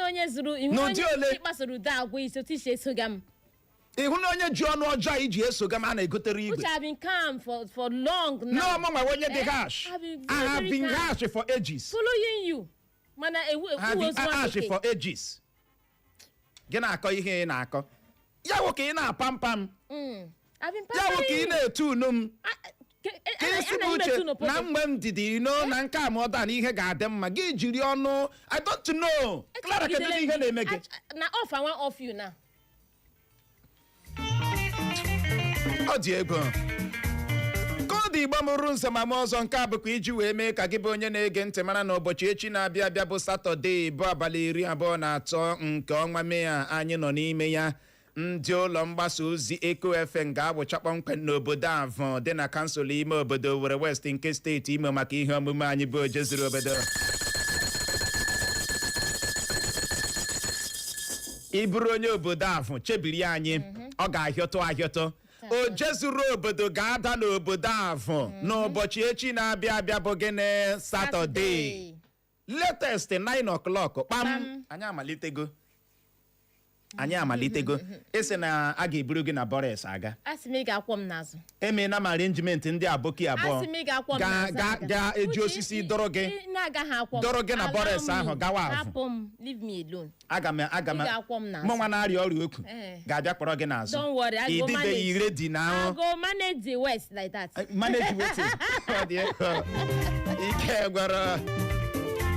Onye zuru ihu N'ụdị onye ole? ịkpasoro ụdị agwa isi otu isi esoga m. Ị hụ na onye ji ọnụ ọjọọ iji esoga m a na-egotere igwe. Uche, I've been calm for long now. No, mụ nwa onye dị Eh, harsh. I've been I very, have very been calm. harsh for ages. Following you, mana ewu I have ewu been ozu nwa harsh bekee. for ages. Gị na-akọ ihe ị na-akọ ya wụ ka ị na-apa mpa m. I've been Ya wụ ka ị pampering you. na-etu unu m. Ah, ka isi m uche na mgbe m didi ino na nke a ma ọ da na ihe ga-adị mma, gị jiri ọnụ. I don't know, Clara, kedu ihe na-eme gị? Na off, I wan off you now. Ọ dị egwu ka ọ dị. Igbo mụrụ nze ma ọzọ, nke a bụkwa iji wee mee ka gị bụ onye na-ege ntị mara na ụbọchị echi na-abịa abịa bụ Satọde, bụ abalị 23 nke ọnwa Mee a anyị nọ n'ime ya, ndị ụlọ mgbasa ozi Eko FM ga-awụcha kpọmkwem n'obodo Avụ dị na kansụl ime obodo Owerri West nke steeti Imo maka ihe omume anyị bụ Oje Zuru Obodo. Ị bụrụ onye obodo Avụ, chebiri anyị, ọ ga-ahịọtụ ahịọtụ. Oje Zuru Obodo ga-ada n'obodo Avụ n'ụbọchị echi na-abịa abịa bụ gịnị? Satọde, latest 9 o'clock kpam. Kpam. Anyị amalitego, anyị amalitego. Ị sị na a ga-eburu gị na bọres aga. Asị m ị ga-akwọ m n'azụ. Emeela m arrangement ndị aboki abụọ. Asị m ị ga-akwọ m ga n'azụ ga aga. ga-eji Uche, osisi dọrọ gị. Ị na-agaghị akwọ m. Dọrọ gị na Allow bọres me. ahụ gawa Avụ. Hapụ m, leave me alone. Aga m aga m Ị ga-akwọ m n'azụ. Mụ nwa na-arịa ọrịa okwu Eh. ga-abịa kpọrọ gị n'azụ. Don't worry, I go Ị dịbeghị manage. ready na I go manage the west like that. Manage wetin? Ọ dị ego. Ike gwara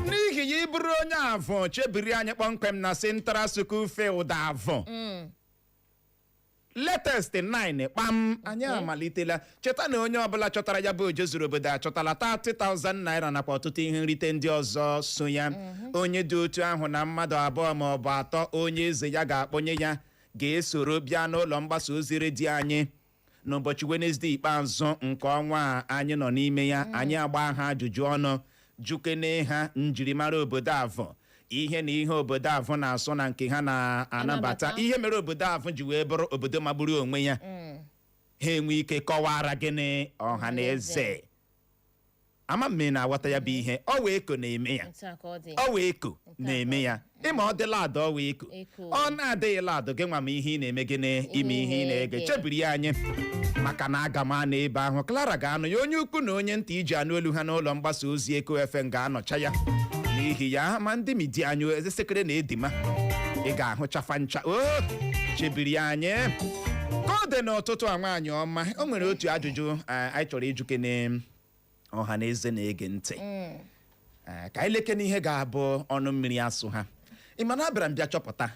n'ihi ya. Ịbụrụ onye Avụ, chebiri anyị kpọmkwem na Central School Field, Avụ, latest 9 kpam. Anyị amalitela. Cheta na onye ọbụla chọtara ya bụ Oje Zuru Obodo achọtala 30,000 naira nakwa ọtụtụ ihe nrite ndị ọzọ so ya. Onye dị otu ahụ na mmadụ abụọ ma ọ bụ atọ onye eze ya ga-akpọnye ya ga-esoro bịa n'ụlọ mgbasa ozi redio anyị n'ụbọchị Wenezdee ikpeazụ nke ọnwa a anyị nọ n'ime ya. Anyị agba ha ajụjụ ọnụ, jukene ha njirimara obodo Avụ, ihe na ihe obodo Avụ na-asụ na nke ha na-anabata, Anabata. ihe mere obodo Avụ ji wee bụrụ obodo magburu onwe ya. Ha enwe ike kọwara gịnị ọha na eze. Ama m na aghọta ya bụ ihe. Ọ wee eko na-eme ya. Otu a ka ọ dị. Ọ wee eko na-eme ya. Ịma ọ dị loud, ọ wee eko. Eko. Ọ na-adịghị loud, gị nwa ma ihe ị na-eme gịnị, ime ihe ị na-ege. Chebiri ya anyị maka na aga m anọ ebe ahụ. Clara ga-anọ ya, onye ukwu na onye nta iji anụ olu ha n'ụlọ mgbasa ozi Eko FM ga-anọcha ya. N'ihi ya, ma ndị media anyị ezesekere na edima ị ga-ahụchafa ncha o chebiri ya anyị ka ọ dị n'ụtụtụ a. Nwaanyị ọma, o nwere otu ajụjụ anyị chọrọ ịjụkene ọha na eze na-ege ntị. Ka anyị leke n'ihe ga-abụ ọnụ mmiri asụ ha. Ị ma na abịara m bịa chọpụta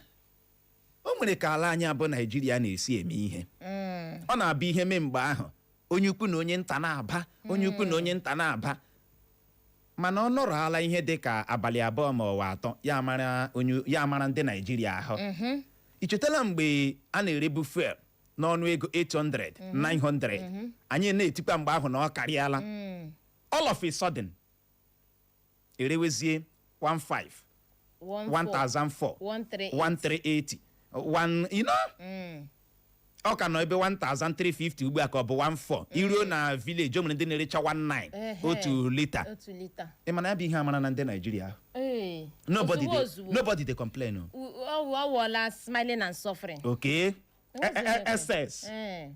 o nwere ka ala anyị abụ Naijiria na-esi eme ihe. Ọ na-abụ ihe mee mgbe ahụ, onye ukwu na onye nta na-aba, onye ukwu na onye nta na-aba, mana ọ nọrọ ala ihe dị ka abalị 2 ma ọwa 3, ya mara onye ya mara ndị Naijiria ahụ. Ị chetala mgbe a na-erebu fuel n'ọnụ ego 800, 900? Anyị na-etikwa mgbe ahụ na ọ karịala. All of a sudden, erewezie 15, 1004, 1380, 1, ọ ka nọ ebe 1350 ugbu a ka ọ bụ 14. Iruo na village, o nwere ndị na-erecha 19 otu lita. Otu lita. Ị mana ya bụ ihe amara na ndị Naijiria ahụ. Ee. Nobody Ozugbo, dey ozugbo. Nobody dey complain o. Ọ wụọla smiling and suffering. Okay. Enwezi SS. Ee.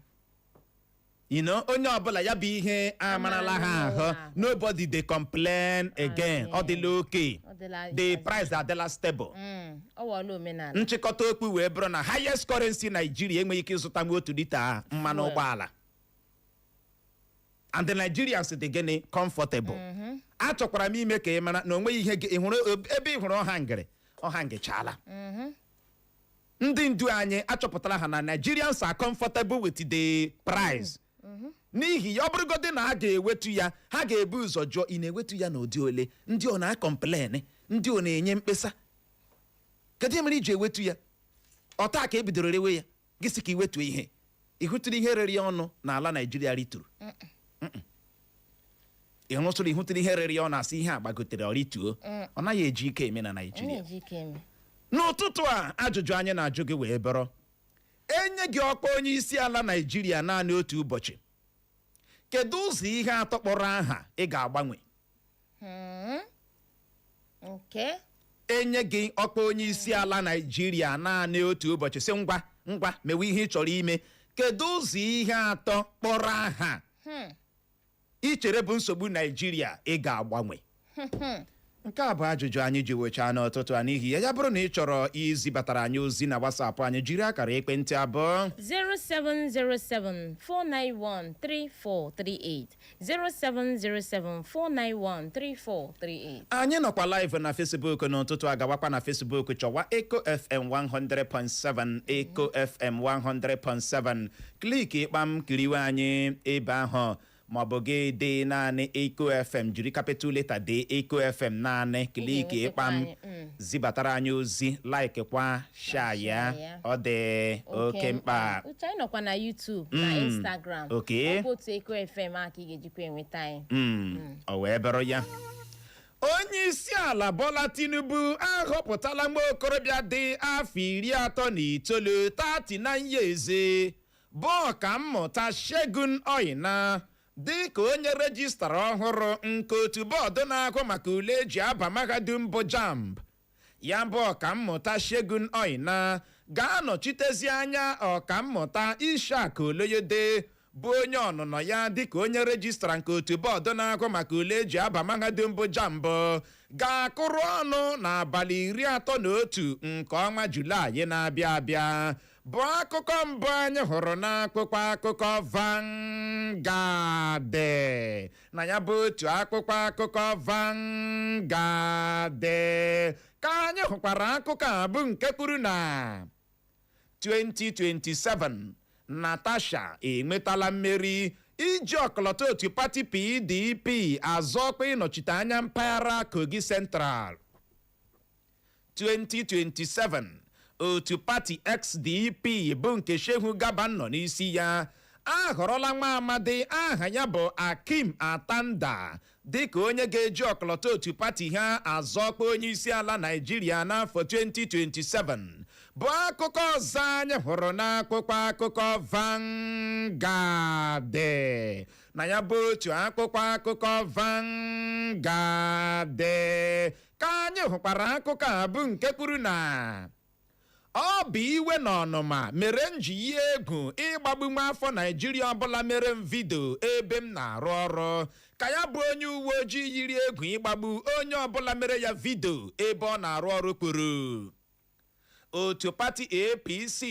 Onye ọbụla ya bụ ihe amarala ha ahụ. Nobody dey complain again. Ọ dịla okay. Ọ dịla. The price adịla stable. Ọ wụọla omenala. Nchịkọta okwu wee bụrụ na highest currency Nigeria enweghị ike ịzụta nwa otu lita mmanụ Fuel. ụgbọala, and the Nigerians dị gịnị? Comfortable. Achọkwara m ime ka ị mara na onweghị ihe ị hụrụ ebe ị hụrụ ọha ngịrị ọha ngịchala. Ndị ndu anyị achọpụtara ha na Nigerians are comfortable with the price. N'ihi ya, ọ bụrụgodị na a ga-ewetu ya, ha ga-ebu ụzọ jụọ, ị na-ewetu ya n'ụdị ole? Ndị ọ na-acomplain, ndị ọ na-enye mkpesa, kedu ihe mere iji ewetu ya? Ọta ka e bidoro rewe ya, gị sị ka iwetuo ihe. Ị hụtụrụ ihe rere ya ọnụ n'ala Naijiria rituru? Ị hụtụrụ, ịhụtụrụ ihe rere ya ọnụ asị ihe agbagotere ọ rituo? Ọ naghị eji ike eme na Ọ Naijiria. na-eji ike eme. N'ụtụtụ a, ajụjụ anyị na-ajụ gị wee bụrụ: enye gị ọkwa onye isi ala Naijiria naanị otu ụbọchị, kedu ụzọ ihe atọ kpọrọ aha ị ga-agbanwe? Okay. Enye gị ọkwa onye isi ala Naijiria naanị otu ụbọchị, sị ngwa ngwa, mewe ihe ị chọrọ ime, kedu ụzọ ihe atọ kpọrọ aha ị chere bụ nsogbu Naijiria ị ga-agbanwe? Nke a bụ ajụjụ anyị ji wechaa n'ụtụtụ a. N'ihi ya, ya bụrụ na ị chọrọ izibatara anyị ozi na WhatsApp anyị, jiri akara ekwentị abụọ: 0707 491 3438, 0707 491 3438. Anyị nọkwa live na Facebook n'ụtụtụ a. Gawakwa na Facebook, chọwa Eco FM 100.7, Eco FM 100.7, click ịkpam, kiriwe anyị ebe ahụ, maọbụ gị dee naanị Eco FM, jiri capital letter dee Eco FM naanị, click ga-enwetakwa ịkpam, anyị, zibatara anyị ozi, like kwa, share ya. Share ya. Ọ dị oke mkpa. Uche, anyị nọkwa na YouTube na Instagram. Ọ bụ otu Eko FM a ka ị ga-ejikwa enweta anyị. Ọ wee bụrụ ya, onye isi ala Bola Tinubu ahọpụtala nwa okorobịa dị afọ 39, 39 years, bụ ọkammụta Segun Oina, dị ka onye registrar ọhụrụ nke otu bọọdụ na-agụ maka ule eji aba mahadum bụ JAMB. Ya bụ ọkammụta Segun Oina ga-anọchitezi anya ọkammụta Ishak Oloyede, bụ onye ọnụnọ ya dịka onye registrar nke otu bọọdụ na-agụ maka ule eji aba mahadum bụ JAMB ga-akụrụ ọnụ n'abalị 31 nke ọnwa Julaị na-abịa abịa, bụ akụkọ mbụ anyị hụrụ n'akwụkwọ akụkọ Vanguard. Na ya bụ otu akwụkwọ akụkọ Vanguard ka anyị hụkwara akụkọ a bụ nke kwuru na 2027, Natasha enwetala mmeri iji ọkọlọtọ otu pati PDP azọ ọkwa ịnọchite anya mpaghara Kogi Central. 2027, otu pati SDP bụ nke Shehu Garba nọ n'isi ya ahọrọla nwa amadi aha ya bụ Akim Atanda dịka onye ga-eji ọkọlọtọ otu pati ha azọ ọkwa onye isi ala Naijiria n'afọ 2027, bụ akụkọ ọzọ anyị hụrụ n'akwụkwọ akụkọ Vanguard. Na ya bụ otu akwụkwọ akụkọ Vanguard ka anyị hụkwara akụkọ a bụ nke kwuru na ọ bụ iwe na ọnụma mere m ji yie egwu ịgbagbu nwa afọ Naijiria ọbụla mere m video ebe m na-arụ ọrụ, ka ya bụ onye uwe ojii yiri egwu ịgbagbu onye ọbụla mere ya video ebe ọ na-arụ ọrụ kwuru. Otu pati APC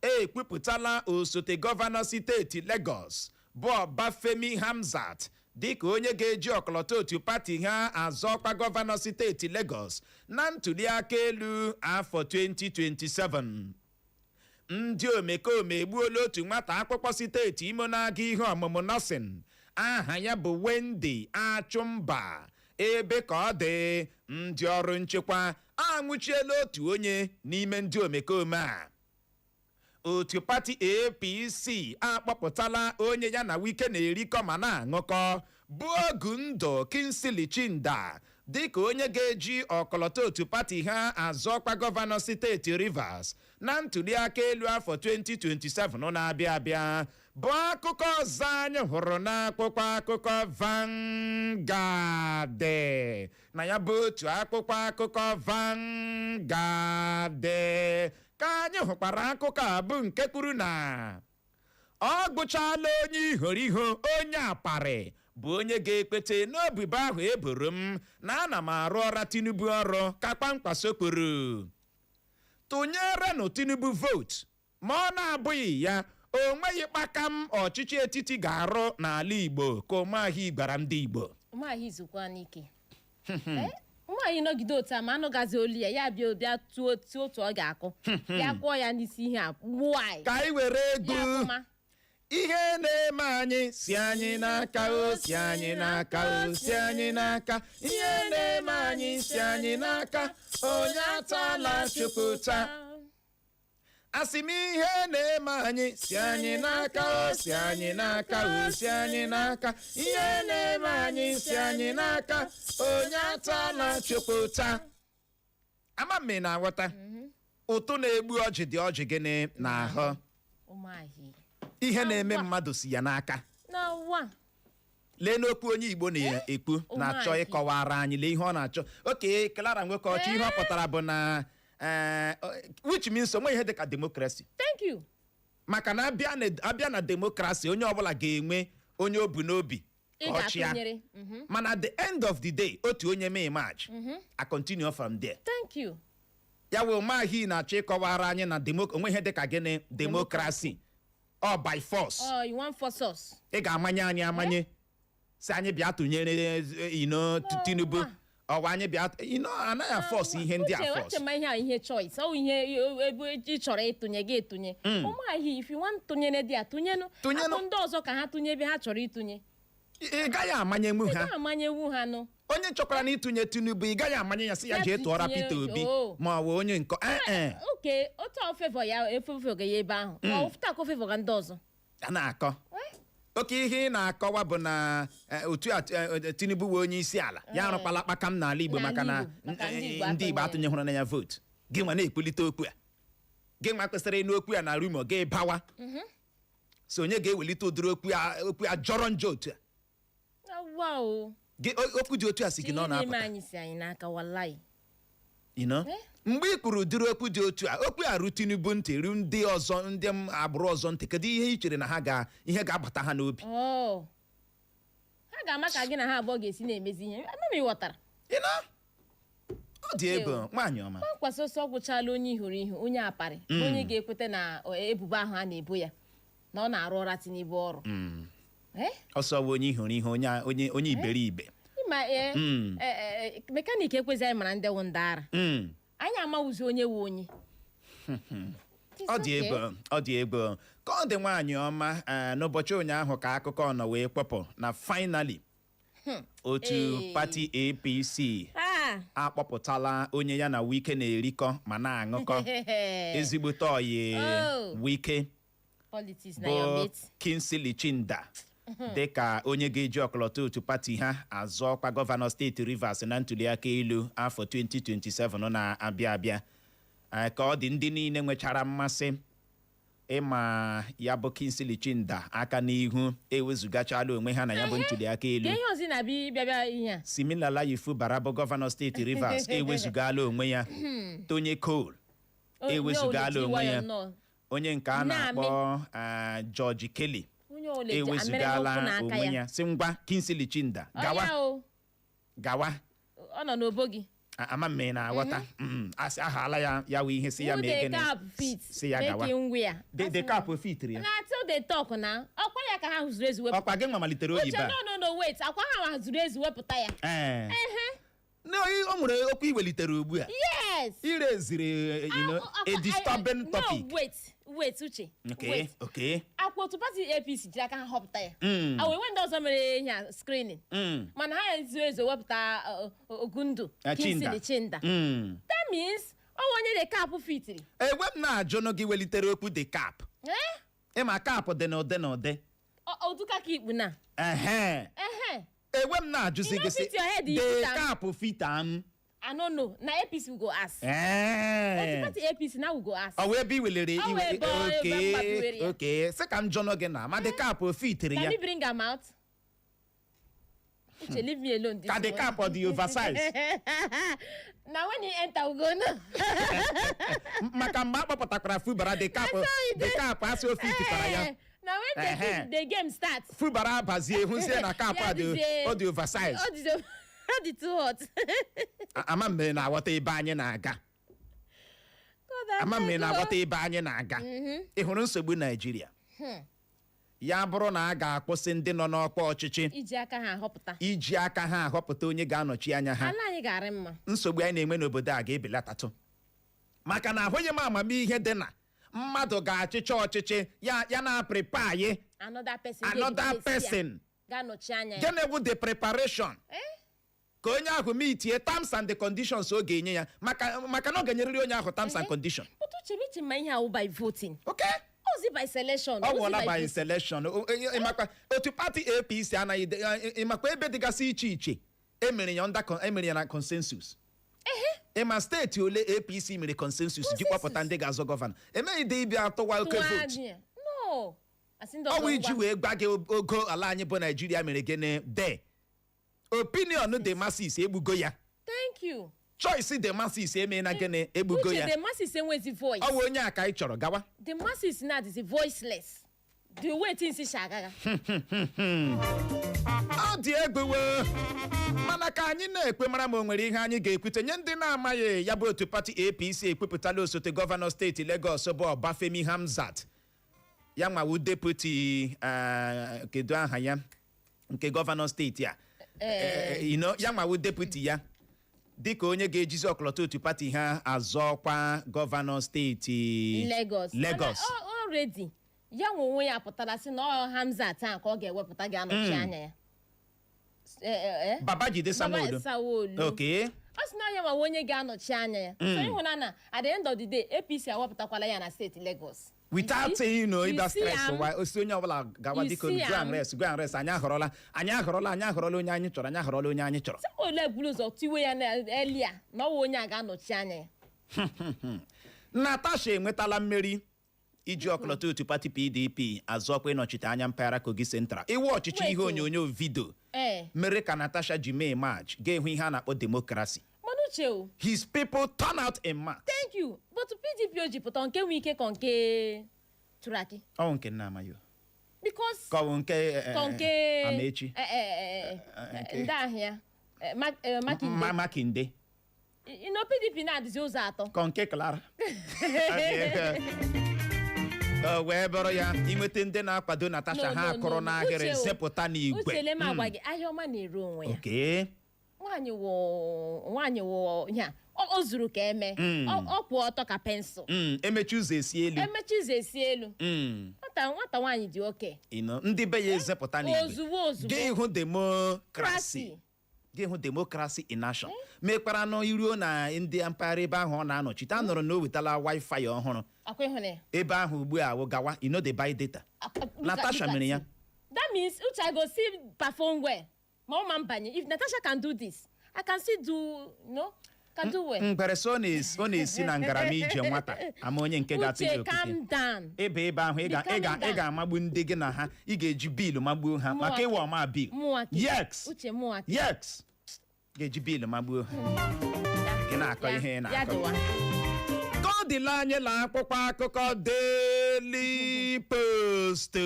ekwupụtala osote gọvanọ steeti Lagos bụ Ọbafemi Hamzat dịka onye ga-eji ọkọlọtọ otu pati ha azọ ọkwa gọvanọ steeti Lagos na ntụliaka elu afọ 2027. Ndị omekome egbuola otu nwata akwụkwọ steeti Imo na-aga ihe ọmụmụ nursing aha ya bụ Wendy Achụmba. Ebe ka ọ dị, ndị ọrụ nchekwa anwụchiela otu onye n'ime ndị omekome a. Otu pati APC akpọpụtala onye ya na Wike na-erikọ ma na-aṅụkọ bụ Ogundo Kingsley Chinda dịka onye ga-eji ọkọlọtọ otu pati ha azọ ọkwa gọvanọ steeti Rivers na ntụliaka elu afọ 2027 na-abịa abịa, bụ akụkọ ọzọ anyị hụrụ n'akwụkwọ akụkọ Vanguard. Na ya bụ otu akwụkwọ akụkọ Vanguard ka anyị hụkwara akụkọ a bụ nke kwuru na ọ gụchala onye ihoriho, onye aparị bụ onye ga-ekpete n'obubo ahụ eboro m na ana m arụ ọra Tinubu ọrụ, ka Kwankwaso kwuru. Tụnyerenụ Tinubu vootu, ma ọ na-abụghị ya, o nweghị kpakam ọchịchị etiti ga-arụ n'ala Igbo, ka Ụmahị gwara ndị Igbo. Ụmụahị zukwa n'ike. Nwaanyị nọgide otu a ma anụgazi olu ya, ya bịa bịa tụọ tụọ otu ọ ga-akụ ya, kụọ ya n'isi ihe a gbuo anyị. Ka anyị were egwu. Ya akụma. Ihe na-eme anyị si anyị n'aka, o si anyị n'aka, o si anyị n'aka. Ihe na-eme anyị si anyị n'aka, onye atala Chukwu taa. Asị m, ihe na-eme anyị si anyị n'aka, o si anyị n'aka, o si anyị n'aka. Ihe na-eme anyị si anyị n'aka, onye atala Chukwu taa. Ama m ị na-aghọta. Ụtụ na-egbu ọjị dị ọjị gịnị n'ahụ. Ụmụahị. Ihe na-eme mmadụ si ya n'aka. Na ụwa. Lee n'okwu onye Igbo na-ekwu na-achọ Ụmụaka. ịkọwara anyị. Lee ihe ọ na-achọ. Oke Clara Nwoke ọchọ, ihe ọ pụtara bụ na which means onwe ihe dịka democracy. Thank you. Maka na abịa na democracy, onye ọbụla ga-enwe onye o bu n'obi Ị ka ọ chịa. ga-atụnyere. Mana at the end of the day, otu onye mee emerge, I continue from there. Thank you. Ya wee Umahi na-achọ ịkọwara anyị na onwe ihe dịka gịnị? Democracy ọ by force. Oh, you want force us? Ị ga-amanye anyị amanye, si anyị bịa tụnyere ino Tinubu. Ọwa anyị bịa ino, anaghị a-force ihe ndị a. Uche, force. uche, ma ihe a ihe choice ọ ihe ebe ị chọrọ ịtụnye gị etụnye. Ụmụahịa, if you want tụnyere dị a, tụnyenụ. Tụnyenụ. Hapụ ndị ọzọ ka ha tụnye ebe ha chọrọ ịtụnye. Ị gaghị amanyenwu Ị ha. gaghị amanyewu ha nụ. Onye chọkwara na ịtụnye Tinubu, ị gaghị amanye ya sị ya Ya jee tụọra tụnye- Peter Obi Oh. ma ọ bụ onye nke ee. Oke otu a favour ya, e-favour ya ebe ahụ, ọ fụta ka o favour ga ndị ọzọ. A na-akọ oke ihe ị na-akọwa bụ na otu a Tinubu wee onye isi ala ya arụkwala kpakam n'ala Igbo N'ala maka na Igbo, maka ndị Igbo ndị Igbo atụnye. atụnyehụrụ na ya vote. Gị nwa na-ekwulite okwu a, gị nwa kwesịrị ịnụ okwu a na rumour gị bawa so onye ga-ewelite ụdịrị okwu a, okwu a jọrọ njọ otu a. Awa o. Gị okwu dị otu a si gị Ihe na ọ na-eme na-apụta anyị si anyị n'aka, wallahi. You know? Eh? Mgbe ị kwuru ụdịrị okwu dị otu a, okwu a ru Tinubu ntị, ru ndị ọzọ, ndị agbụrụ ọzọ ntị, kedu ihe ị chere na ha ga ihe ga-abata ha n'obi? Oh. Ha ga-ama ka gị na ha abụọ ga-esi na-emezi ihe. Ama m, ịghọtara? You know? Ọ dị egwu, nwaanyị ọma. Nkwasị ọsọ gwụchala onye ihuru ihu, onye aparị, onye ga-ekweta na ebubo ahụ a na-ebo ya na ọ na-arụ ọra Tinubu ọrụ. Eh? Ọsọ bụ onye ihuru ihe, onye iberibe. Ịma ee, mechanic ekwezi anyị mara ndị wụ ndị ara. Anyị amawụzi onye wụ onye. Ọ dị egwu, ọ dị egwu ka ọ dị, nwaanyị ọma. N'ụbọchị ụnyaahụ ka akụkọ nọ wee kpọpụ na finally otu pati APC akpọpụtala onye ya na Wike na-erikọ ma na-aṅụkọ, ezigbote ọyị Oh. Wike Politics na your bụ mate. Kingsley Chinda, dịka onye ga-eji ọkọlọtọ otu pati ha azọ ọkwa gọvanọ steeti Rivers na ntuliaka elu afọ 2027 na-abịa abịa. Ka ọ dị, ndị niile nwechara mmasị ịma ya bụ Kingsley Chinda aka n'ihu ewezugachala onwe ha na ya bụ ntuliaka elu. Ka ihe ọzọ na-abịa ịbịa bịa ihe a. Siminalayi Fubara bụ gọvanọ steeti Rivers ewezugala onwe ya. Tonye Cole ewezugala onwe ya. Onye nke a na-akpọ George Kelly Onye ole ji amịrị ewezugala n'ụkwụ n'aka onwe ya. ya, si ngwa, Kingsley Chinda, gawa. Ọ ya o, Gawa. Ọ nọ n'obo gị. Ama m ị na-aghọta. Asị ahala ya, ya wụ ihe si ya Who mee the gịnị? cap fit? Si ya gawa. Make him wear. The cap fitiri ya. Na till they talk na ọkwa ya ka ha zuru ezu wepụta. Ọkwa gị nwa malitere Uche, oyibo a. no, no, no, wait, akwa ha zuru ezu wepụta ya. Ee. Ehe. Na o nwere okwu iwelitere ugbu a. Yes. Ireziri a disturbing No, topic. wait, wait, Uche. Wait. Akwa otu pati APC jiri aka ha họpụta ya. Awa enwe ndị ọzọ mere ihe a screening. Mana ha ezu ezu wepụta Ogundu Chinda. Kingsley Chinda. That means ọ bụ onye the cap fitiri. Egwe m na-ajụnụ gị welitere okwu the cap. Eh? Ịma cap dị n'ụdị n'ụdị. Oduka ka ikpu na. Ehe. Ehe. Ewe m na-ajụzi You no gị sị fit your head, you the fit am. cap fit am? I no know. Na APC we go ask. Ee. Otu pati APC now we go ask. Ọ wee ebe i welere Ọ iwe. wee ebe m gbabiwere ya. Oke, sị ka m jụnụ gị na ma the cap o fitiri Can ya. you bring am out? Uche, leave me alone this Ka the morning. cap ọ dị oversize? Na when he enter, we go know. Maka mgbe a kpọpụtakwara Fubara, the cap, I saw it. the cap asị o fitikwara ya. Eh, na when the, the game start. Fubara abazie hụzie na cap Ya a dị dịzie- ọ dị oversize. Ọ dị too hot. Ama m na-aghọta ebe anyị na-aga. Ama m na-aghọta ebe anyị na-aga. Ị hụrụ nsogbu Naijiria ya bụrụ na a ga-akwụsị ndị nọ n'ọkwa ọchịchị iji aka ha ahọpụta iji aka ha ahọpụta onye ga-anọchi anya ha, ala anyị ga-arị mma. Nsogbu anyị na-enwe n'obodo a ga-ebelatatụ, maka na ahụghị m amamihe dị na mmadụ ga-achịcha ọchịchị ya, ya na-aprepare anyị another person another ga-replace ya, person ga-anọchi anya ya. Gịnị bụ the preparation Eh? ka onye ahụ meetie terms and the conditions ọ ga-enye ya? Maka na ọ ga-enyerịrị onye ahụ terms and condition. But Uche, mechi ma ihe awụ by voting. Okay. Ozi by selection. Ọ Ozi wụọla by voting. selection. Ịmakwa otu pati APC anaghị ịmakwa ebe dịgasị iche iche emere ya emere ya na consensus. Ịma steeti ole APC mere consensus ji kpọpụta ndị ga-azọ gọvanọ? Emeghị dị ịbịa tụwa oke Tụwa vote. anyị. No. Asị ndị Ọ ọzọ bụ iji ngwa. wee gwa gị ogo ala anyị bụ Naijiria mere gịnị de opinion the masses egbugo ya. Thank you. Choice the masses emeela gịnị, egbugo Uche, ya. the masses enwezi voice. Ọ bụ onye a ka anyị chọrọ gawa. The masses na adịzi voiceless, the way things si agaga. Ọ dị egwu, mana ka anyị na-ekpe mara ma o nwere ihe anyị ga-ekwute nye ndị na-amaghị ya bụ otu pati APC ekwupụtala osote gọvanọ steeti Lagos bụ Ọbafemi Hamzat, ya nwawu deputy, kedu aha ya, nke gọvanọ steeti a, ya nwawu deputy ya dịka onye ga-ejizi ọkọlọtọ otu pati ha azọ ọkwa gọvanọ steeti Lagos. Lagos. Mana already ya nwe onwe ya pụtara sị na ọ Hamzat a ka ọ ga-ewepụta, ga-anọchi anya ya. Babajide Sanwo-Olu. Baba Sanwo-Olu. Ọ sị na ya nwa onye ga-anọchi anya ya, so ịhụna na at the end of the day, APC awepụtakwala ya na steeti Lagos. Without You see? ịba You see stress am? wa osi onye ọbụla gawa You dịka see go and am? rest, go and rest. Anyị ahọrọla, anyị ahọrọla, anyị ahọrọla onye anyị chọrọ, anyị ahọrọla onye anyị chọrọ. Sanwo-Olu eburu ụzọ tiwe ya na elia na ọwụ onye a ga-anọchi anya ya. Natasha enwetala mmeri iji ọkọlọtọ otu pati PDP azọkwa ịnọchite anya mpaghara Kogi Central. Iwu ọchịchị Wait ihe o. onyonyo video mere ka Natasha ji mee march ga-ehụ ihe a na-akpọ democracy. Mana Uche o, His people turn out in mass. Thank you, but PDP o ji pụta nke nwee ike ka nke Turaki? Ọ nke nna amaghị o. Because Ka ọ bụ nke ka nke Amaechi. Ndị ahịa Makinde. Makinde. PDP na-adịzi ụzọ atọ. Ka nke Clara o wee bụrụ ya inweta ndị na-akwado Natasha No, ha no, kụrụ no, no. n'ahịrị Uche o, zepụta n'igwe. Uche, le m agwa gị, ahịa ọma na-ere onwe ya. Nwaanyị wụ nwaanyị wụ ya, o zuru ka eme. Ọ kwụ ọtọ ka pencil. Emechi ụzọ esi elu. Emechi ụzọ esi elu. Nwata nwaanyị dị oke. Ndị be ya ezepụta n'igwe. Ozugbo ozugbo. Gị hụ democracy. Gị hụ democracy in action. Mekwara nụ iruo na ndị mpaghara ebe ahụ ọ na-anọchite, a nụrụ na o wetala wifi ọhụrụ. Akwa ịhụna ya. Ebe ahụ ugbu a wụ gawa, you no dey buy data. Natasha Look at mere ya. you. That means, Uche, I go see perform well ma ọ ma mbanye. If Natasha can do this, I can still do, no, can do well. Mgbere so ọ na-esi na ngarama ije nwata ama onye nke ga-atụ ya Uche, okwute. calm down. Ebe ahụ ị ga Be ị ga calming ị down. ga-amagbu ndị gị na ha, ị ga-eji bill magbuo ha maka ịwa ọma bill. Mụnwa ke. Yes. Uche, mụnwa ke. Yes, ga-eji bill magbuo ha. Gị na-akọ ihe ị Ya na-akọ. dịwa. Ka ọ dịla anyị la akwụkwọ akụkọ Daily Post,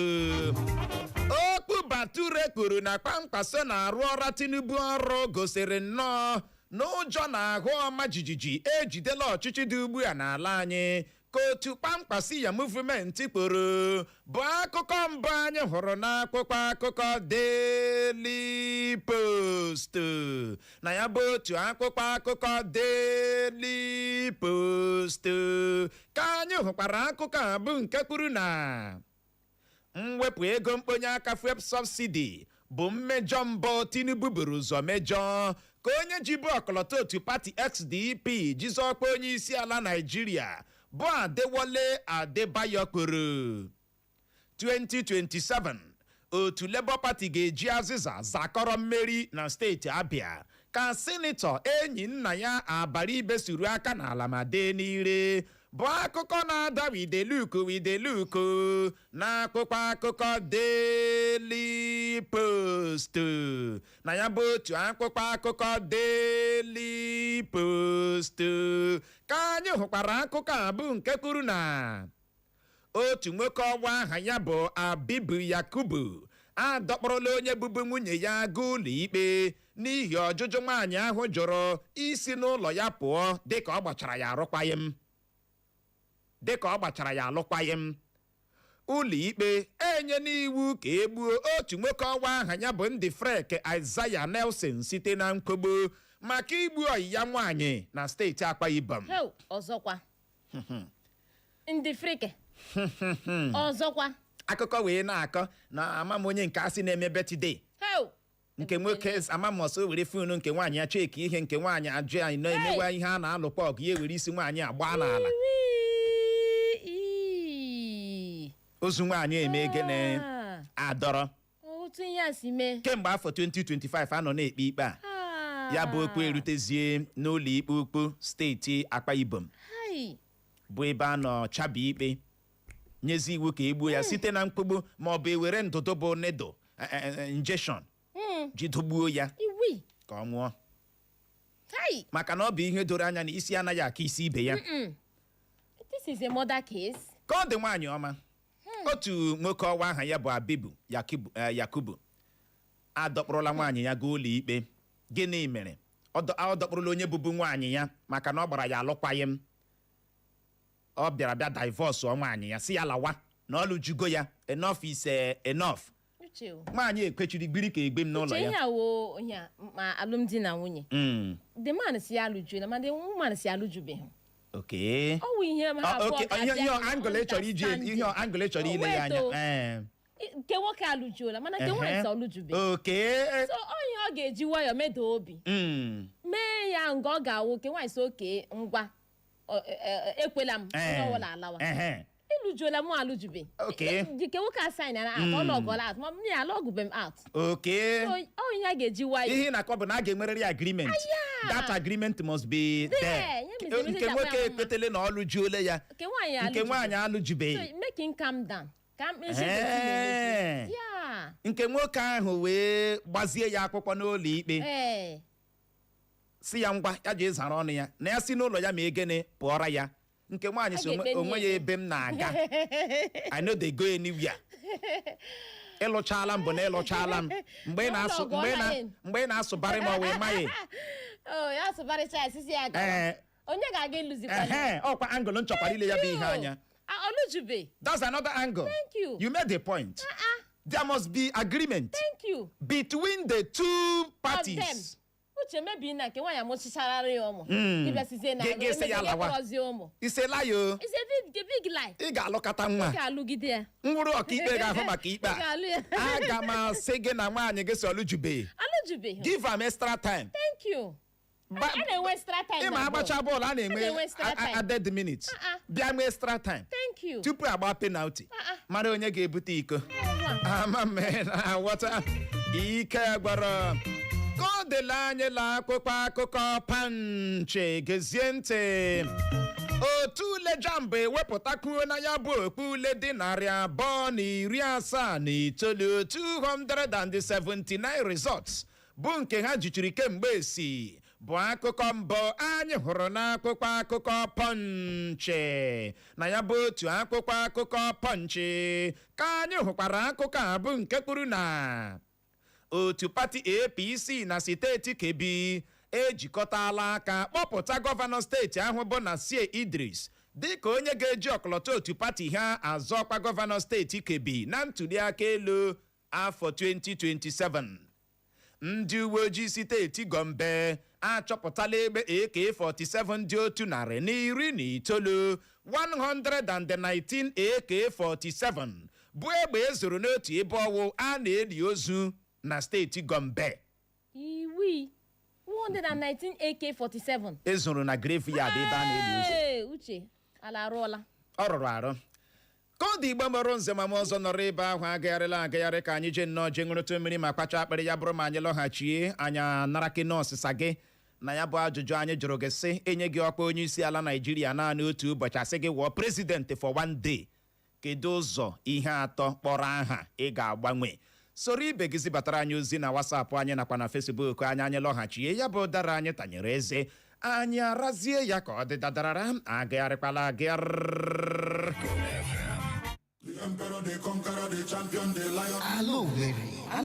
okpu Bature kwuru na Kwankwaso na-arụ ọrụ Tinubu ọrụ gosiri nnọọ na ụjọ na ahụ ọma jijiji ejidela ọchịchị dị ugbu a n'ala anyị, ka otu Kpamkpasi ya movement kporo bụ akụkọ mbụ anyị hụrụ n'akwụkwọ akụkọ Daily Post. Na ya bụ otu akwụkwọ akụkọ Daily Post ka anyị hụkwara akụkọ a bụ nke kwuru na mwepụ ego mkponye aka fuel subsidy bụ mmejọ mbụ Tinubu buru ụzọ mejọọ ka onye jibu ọkọlọtọ otu pati SDP jizọkwa onye isi ala Naijiria bụ Adewale Adebayo kwuru. 2027, otu Labour Party ga-eji azịza zakọrọ mmeri na steeti Abia, ka sinetọ enyi nna ya Abaribe suru aka n'ala ma dee n'ire bụ akụkọ na-ada wideluku wideluku n'akwụkwọ akụkọ Daily Post. Na ya bụ otu akwụkwọ akụkọ Daily Post ka anyị hụkwara akụkọ a bụ nke kwuru na otu nwoke ọwa aha ya bụ Abibu Yakubu adọkpọrọla onye bụbu nwunye ya gaa ụlọ ikpe n'ihi ọjụjụ nwaanyị ahụ jụrụ isi n'ụlọ ya pụọ dịka ọ gbachara ya arụkwaghịm, dịka ọ gbachara ya alụkwaghịm. Ụlọ ikpe enye n'iwu ka e gbuo otu nwoke ọwa aha ya bụ ndị Frek Isaiah Nelson site na nkwogbo maka igbu ọyị ya nwaanyị na steeti Akwa Ibom. Heo, ọzọkwa ndị frike ọzọkwa. Akụkọ wee na-akọ na ama m onye nke asị na-eme birthday Heo. nke nwoke, ama m ọsọ were phone nke nwaanyị ya check ihe nke nwaanyị ajụ anyị na-emewa ihe a na-alụkwa ọgụ, ya ewere isi nwaanyị agba n'ala. Iwii. Ozu nwaanyị eme gịnị? Ah. Adọrọ. Otu ihe a si mee. Kemgbe afọ 2025 anọ na-ekpe ikpe a. Ah. Ya bụ okwu erutezie n'ụlọ ikpe ukwu steeti Akwa Ibom Hai. bụ ebe a nọ chabi ikpe. Nyezi iwu ka egbuo ya site na mkpugbu ma ọ bụ ewere ndụdụ bụ needle injection ji dogbuo ya Iwi. ka ọ nwụọ. Hai. Maka na ọ bụ ihe doro anya na isi anaghị aka isi ibe ya. This is a murder case. Ka ọ dị, nwaanyị ọma, otu nwoke ọwa aha ya bụ Abibu Yakubu adọkpụrụla nwaanyị ya gaa ụlọ ikpe. Gịnị mere ọ dọkpụrụla onye bụbu nwaanyị ya? Maka na ọ gbara ya alụkwaghịm. Ọ bịara bịa divorce ọ nwaanyị ya, si ya lawa na ọ lụjugo ya, enough is enough. Uche o. Nwaanyị ekwechiri gbiri ka egbe m n'ụlọ Uche, ihe ya. a wo ihe a ma alụmdi na nwunye. The man si ya alụjuela, ma the woman si alụjubeghị. Ọ wụ ihe ha abụọ Okay, ka ihe bịa ihe angle ị chọrọ iji, understanding. ihe angle ị chọrọ ile ya anya. Wait o. Nke nwoke alụjuola, mana nke nwaanyị si ọlụjubeghị. So ọ ihe ọ ga-eji nwayọọ meda obi mee ya nga ọ ga-awụ nke nwaanyị si oke ngwa, ekwela m, onye ọbụla alawa. Ịlụjuola, mụ alụjube. Nke nwoke asign na out, ọ lọgọla out, ma m ya alọgụbe m out. So ọ ihe a ga-eji nwayọọ. Ihe ị na-akọ bụ na a ga-enwerịrị agreement. That agreement must be There. there. Ya meziri Nke message nwoke akpa ya mma. ekwetele na ọ lụjuole ya. Nke nwaanyị Nke alụjube. nwaanyị alụjubeghị. So make him calm down ka m ya. Nke nwoke ahụ wee gbazie ya akwụkwọ n'ụlọ ikpe, si ya ngwa, ya jee zara ọnụ ya na ya si n'ụlọ ya ma egene pụọra ya. Nke nwaanyị si A ga-ekpe onwe ya n'ihe. ebe m na-aga, I no dey go anywhere. Ịlụchala m bụ na ịlụchala m. Mgbe ị na-asụ Ụlọ mgbe ị na ọgụ. Mgbe ị na-asụbarị m ọwa ịmaghị. Oh, ya sụbarịcha ya sisi ya gawa. Onye ga-aga ịlụzikwa ya? Ehe, ọkwa angle m chọkwara ile ya bụ ihe anya. Ọlụjube. That's another angle. Thank you. You made the point. There must be agreement Thank you. between the two Of them. parties. Uche, mebi na nke nwaanyị amụchichara ya ụmụ, ịbịasizie na Gị sị ya lawa. kpọrọzie ụmụ. Isela ya o. It's a big, big lie. Ị ga-alụkọta nwa. Ị ga-alụgide ya. Nwụrụ ọkaikpe ga-ahụ maka ikpe Ị a. ga-alụ ya. Aga m asị gị na nwaanyị gị si ọlụjubeghị. Alụjubeghị. Give am extra time. Thank you. A na-enwe extra time Ịma na agbacha bọọlụ. bọọlụ, a A na-enwe na-enwe extra time. added minutes. Bịa nwee extra time Thank you. tupu agba penalty, mara onye ga-ebute iko. Nwa. Ama m na aghọta. Ike gwara ka ọ dịla anyị la akwụkwọ akụkọ Punch. Gezie ntị. Otu ule JAMB ewepụtakwuo na ya bụ okpu ule dị 279, 279 results bụ nke ha jichiri kemgbe esi, bụ akụkọ mbụ anyị hụrụ n'akwụkwọ akụkọ Punch. Na ya bụ otu akwụkwọ akụkọ Punch ka anyị hụkwara akụkọ a bụ nke kwuru na otu pati APC na steeti Kebbi ejikọtala aka kpọpụta gọvanọ steeti ahụ bụ Nasir Idris dịka onye ga-eji ọkọlọtọ otu pati ha azọ ọkwa gọvanọ steeti Kebbi na ntụliaka elu afọ 2027. Ndị uwe ojii steeti Gombe achọpụtala egbe AK-47 dị 119, 119 AK-47 bụ egbe ezoro n'otu ebe ọwụ a na-eli ozu na steeti Gombe. Iwi 119 AK-47. Ezoro na graveyard ebe a na-eli ozu. Ee, Uche, ala arụọla. Ọ rụrụ arụ. Ka ọ dị, Igbo mụrụ nze ma m ọzọ nọrọ ebe ahụ agagharịla agagharị ka anyị jee nnọọ jee ṅụrụtụ mmiri ma kpacha akpịrị. Ya bụrụ ma anyị lọghachie, anyị anara gị n'ọsịsa gị na ya bụ ajụjụ anyị jụrụ gị, sị enye gị ọkwa onye isi ala Naijiria naanị otu ụbọchị, asị gị wụọ president for one day, kedu ụzọ ihe atọ kpọrọ aha ị ga-agbanwe? Soro ibe gị zibatara anyị ozi na WhatsApp anyị nakwa na Facebook anyị. Anyị lọghachie, ya bụ ụdara anyị tanyere eze, anyị arazie ya ka ọ dị dadarara. Agagharịkwala agagharị. The emperor, the conqueror, the champion, the lion. Ala Owerri.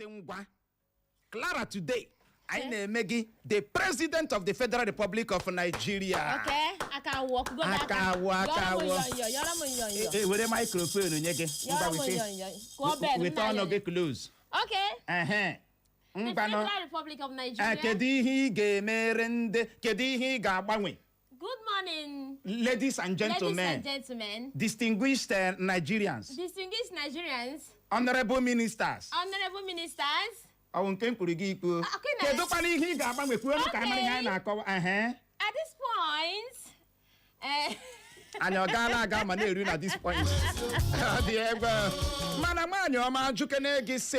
Sị ngwa, Clara, today anyị na-eme gị the President of the Federal Republic of Nigeria. Okay, aka awụ ọkụgo. Aka awụ, aka awụ. Yọrọ m nyonyo. E were microphone nye gị. Ngwa, Yọrọ m wete nyonyo. Kụọ bell. weta Nna ọnụ ya. gị close. Okay. Ehe. The Ngwanụ. Federal Republic of Nigeria. Kedu ihe ị ga-emere ndị, kedu ihe ị ga-agbanwe? Good morning, ladies and ladies gentlemen, and gentlemen, distinguished Nigerians, distinguished Nigerians, honorable ministers. Honorable ministers. Ọ bụ nke m kwuru gị ikwu. Okay, na- Kedu kwana ihe ị ga-agbanwe? Kwuo ka anyị mara ihe anyị na-akọwa. Ehe. At this point, Anyị ọ gaala aga ma na-eru na this point. Ọ dị egwu. Mana nwaanyị ọma, jukene gị sị,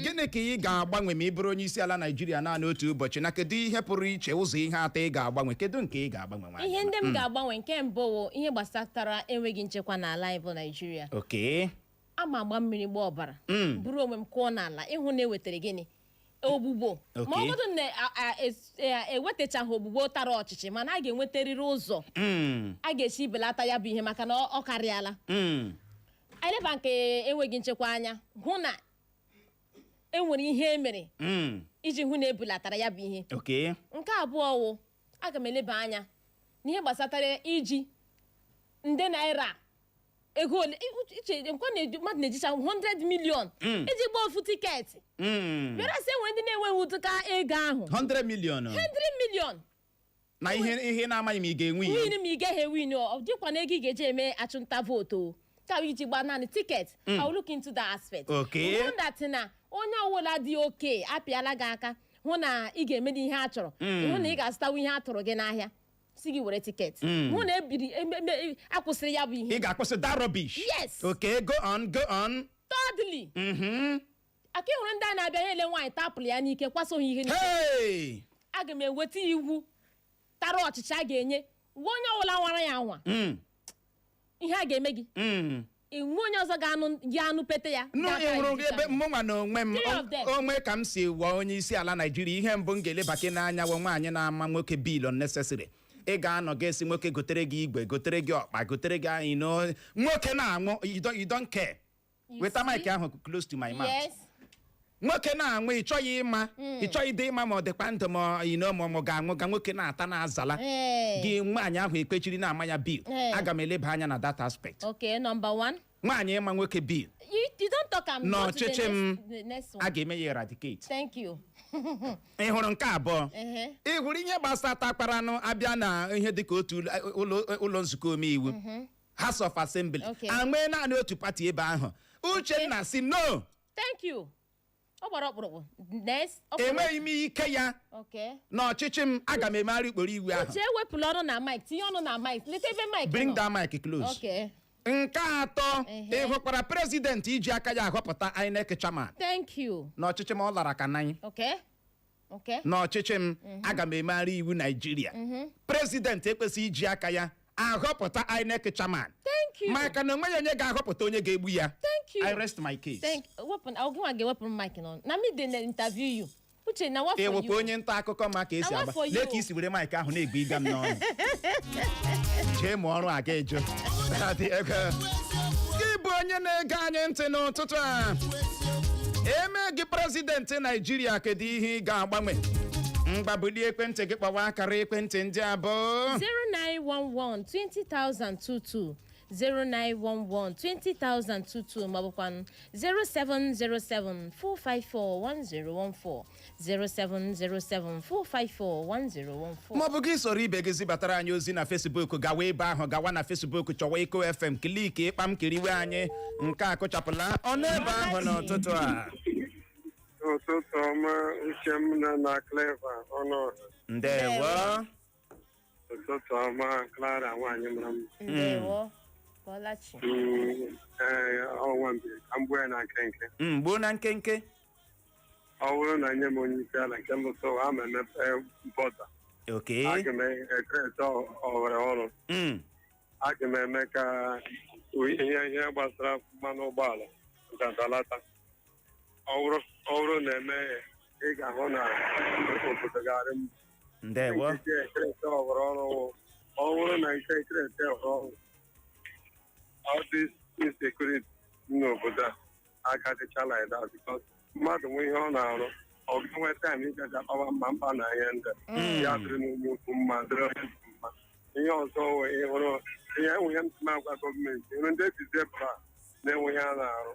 gịnị ka ị ga-agbanwe ma ị bụrụ onye isi ala Naijiria naanị otu ụbọchị, na kedu ihe pụrụ iche, ụzọ ihe atọ ị ga-agbanwe? Kedu nke ị ga-agbanwe, nwaanyị Ihe ọma? ndị m ga-agbanwe, nke mbụ wụ ihe gbasatara enweghị nchekwa n'ala anyị bụ Naijiria. Ama agba mmiri gba ọbara, buru onwe m kụọ n'ala ịhụ na ewetara gịnị ogbugbo, ma ọ bụrụ na ewetachaghị ogbugbo tara ọchịchị, mana a ga-enwetarịrị ụzọ a ga-esi belata ya bụ ihe, maka na ọ karịala. Eleba nke enweghị nchekwa anya, hụ na enwere ihe emere iji hụ na ebulatara ya bụ ihe. Nke abụọ wụ, aga m eleba anya n'ihe gbasatara iji nde naira ego ole iche nkwa na mmadụ na-ejicha 100 million iji gbaa ofu ticket, bịara sị enwere ndị na-enweghị ụdịka ego ahụ. 100 million. 100 million. Na ihe na-amaghị ma ị ga-enwe ihe. Win ma ị gaghị ewin, ọ dịkwa na ego ị ga-eji eme achụmnta vootu o. Ka iji gbaa naanị ticket. I will look into that aspect. Hụ that na onye ọbụla dị oke apịala gị aka, hụ na ị ga-emeli ihe a chọrọ, hụ na ị ga-azụtawu ihe a tụrụ gị n'ahịa, si gị were ticket, hụ na ebiri akwụsịrị ya bụ ihe. Ị ga-akwụsị that rubbish. Yes. Okay, go on, go on. Thirdly, aka ịhụrụ ndị a na-abịa ha ele nwaanyị tapụrụ ya n'ike, kwaso ha ihe n'ike. Hey. Aga m eweta iwu tara ọchịchị a ga-enye gwa onye ọbụla nwara ya anwa, ihe a ga-eme gị, inwe onye ọzọ ga-anụ gị anụ pete ya Nụ ga-ata ị hụrụ ijiji ebe ahụ. mụnwa na onwe m, Three of them. onwe ka m si wụọ onye isi ala Naijiria, ihe mbụ m ga-elebake n'anya wụ nwaanyị na-ama nwoke bill unnecessary. Ị ga-anọ ga-esi nwoke gotere gị igwe, gotere gị ọkpa, gotere gị anyị no nwoke na-anwụ, you don't care. You Weta see? mic ahụ close to my mouth. Yes. Nwoke na-anwụ, ị chọghị ịma, ị chọghị ịdị ịma ma ọ dịkwa ndụ, ma ma ọ ga-anwụ, ka nwoke na-ata na-azala gị, nwaanyị ahụ ekpechiri na-ama ya bill. Aga m eleba anya na that aspect. Okay, number one. Nwaanyị ịma nwoke bill. You don't talk am. Go to the N'ọchịchị m, the next one. a ga-eme ya eradicate. Thank you. Ị hụrụ nke abụọ? Ehe. Ị hụrụ ihe gbasata kparanụ abịa na ihe dịka otu ụlọ nzukọ omeiwu, House of Assembly, anwee naanị otu party ebe ahụ. Uchenna si no. Thank you. Ọ gbara ọkpụrụkpụ. Next. Ọkpụrụkpụ. Enweghị m ike ya. N'ọchịchị m, aga m emegharị ikporo iwu ahụ. Uche, ewepụla ọnụ na mic, tinye ọnụ na mic, leta ebe mic Bring nọ. that mic close. Nke atọ, ị hụkwara president iji aka ya ahọpụta INEC chairman? Thank you. N'ọchịchị m, ọ lara ka nanyị. N'ọchịchị m, aga m emegharị iwu Naijiria. President ekwesịghị iji aka ya ahọpụta INEC chairman, Thank you. maka na onweghị onye ga-ahọpụta onye ga-egbu ya. Thank you. I rest my case. Thank wepụ ọ gịnwa ga-ewepụ m mic nọ na me dey interview you, Uche, na what for Ewekwa you. onye nta akụkọ ma ka esi Na what agba. for you? Lee ka isi were mic ahụ na-egbu ịga m n'ọnụ. Jee mụọ ọrụ aga ejo. Dị ego. Gị bụ onye na-ege anyị ntị n'ụtụtụ a, eme gị president Naijiria, kedu ihe ị ga-agbanwe? Mgbabulie ekwentị gị, kpọwa akara ekwentị ndị abụọ. 0911 20022, 0911 20022, maọbụkwa 0707 454 1014, 0707 454 1014. Maọbụ gị soro ibe gị zibatara anyị ozi na Facebook. Gawa ebe ahụ, gawa na Facebook, chọwa Eko FM, click ịkpam, kiriwe anyị. Nke a kụchapụla ọnụ ebe ahụ n'ụtụtụ a. Ụtụtụ ọma, uche m na na Clever ọnụ. Ndewo. Ụtụtụ ọma, Clara nwaanyị mara mma. Ndewo, Bọlachi. Ee, ọnwa mbe ka m gbuo ya na nkenke. Gbuo na nkenke. Ọ bụrụ na nye m onye isi ala, nke mbụ so ama emepe border. Aga m ecreate ohere ọrụ. Aga m eme ka ihe gbasara mmanụ ụgbọala dadalata. Ọ bụrụ na eme ya, ị ga-ahụ na obodo ga-arị mma. Ndewo. Nke ecreate ohere ọrụ wụ, ọ bụrụ na nke ecreate ohere ọrụ, all this insecurity n'obodo a agadịcha like that because Mmadụ nwee ihe ọ na-arụ, ọ ga-enwe time ịgaga kpawa mma mkpa na ihe ndị ya dịrị n'onye ukwu mma, dịrị onye nta mma. Ihe ọzọ wee ịhụrụ ihe enwe ihe m agwa gọọmenti, ịhụrụ ndị disable na-enweghị a na-arụ,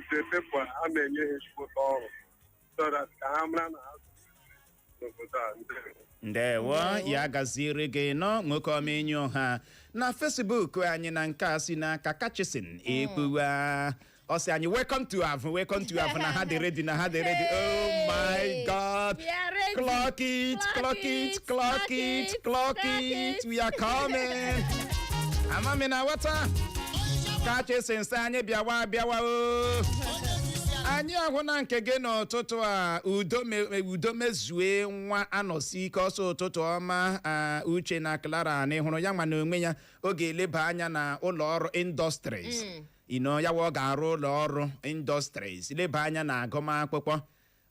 the people a na-enye ha ezigbote ọrụ so that ka ha mara na ha n'obodo a. Ndewo. Ndewo, ya gaziere gị nọ, nwoke ọma. Enyi ọha na Facebook anyị na nke a si n'aka Kachisin ekpuwa, ọ sị anyị, "Welcome to Avụ, welcome to Avụ," na ha dị ready, na ha dị ready. Oh my God! We are ready. Clock it, clock it, clock it, clock it. We are coming. Amami na wata Kachisin sị anyị bịawa, bịawa o. Anyị ahụ na nke gị n'ụtụtụ a, udo mezue nwa anọsi ike ọsọ. Ụtụtụ ọma a, Uche na Clara. Na ịhụrụ ya nwa na onwe ya, ọ ga-eleba anya na ụlọ ọrụ industries ino ya wa, ọ ga-arụ ụlọ ọrụ industries, leba anya na agụmakwụkwọ,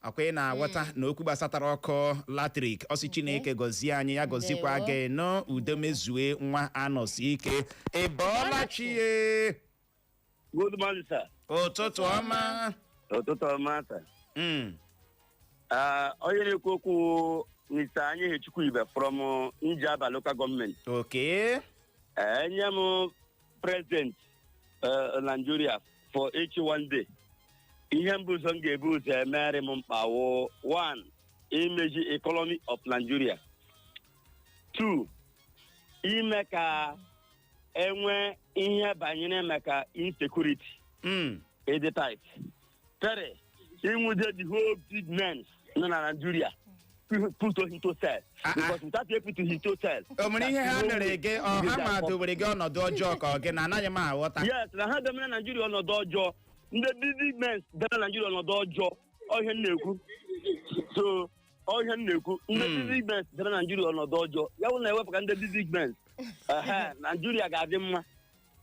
akwa ị na-aghọta na okwu gbasatara ọkụ latrik. Ọsị Chineke gọzie anyị, ya gọzikwa Ndewo. gị nọ, udo mezue nwa anọsi ike. Ị bọọla chi ye? Good morning, sir. Ụtụtụ ọma. Ụtụtụ ọma, sir. Ah, onye na-ekwu okwu, Mr. Anyị Chukwuibe from Njaba Local Government. Enye m president Nigeria for each one day. Ihe mbụ ụzọ m ga-ebu ụzọ emere m mkpa wụ, one, imeji economy of Nigeria. Two, ime ka enwee ihe banyere maka insecurity ịdị tight. Three, inwude the whole big men nọ na Nigeria, put into cell. Because without you put into cell. O nwere ihe ha mere gị? Ọ ha ma dowere gị ọnọdụ ọjọọ ka ọ gị na anaghị m aghọta. Yes, na ha demere Nigeria ọnọdụ ọjọọ. Ndị big men demere Nigeria ọnọdụ ọjọọ. Ọ ihe m na-ekwu. So, ọ ihe m na-ekwu. Ndị big men demere Nigeria ọnọdụ ọjọọ. Ya bụ na ewepụ ka ndị big men. Ehe, Nigeria ga-adị mma.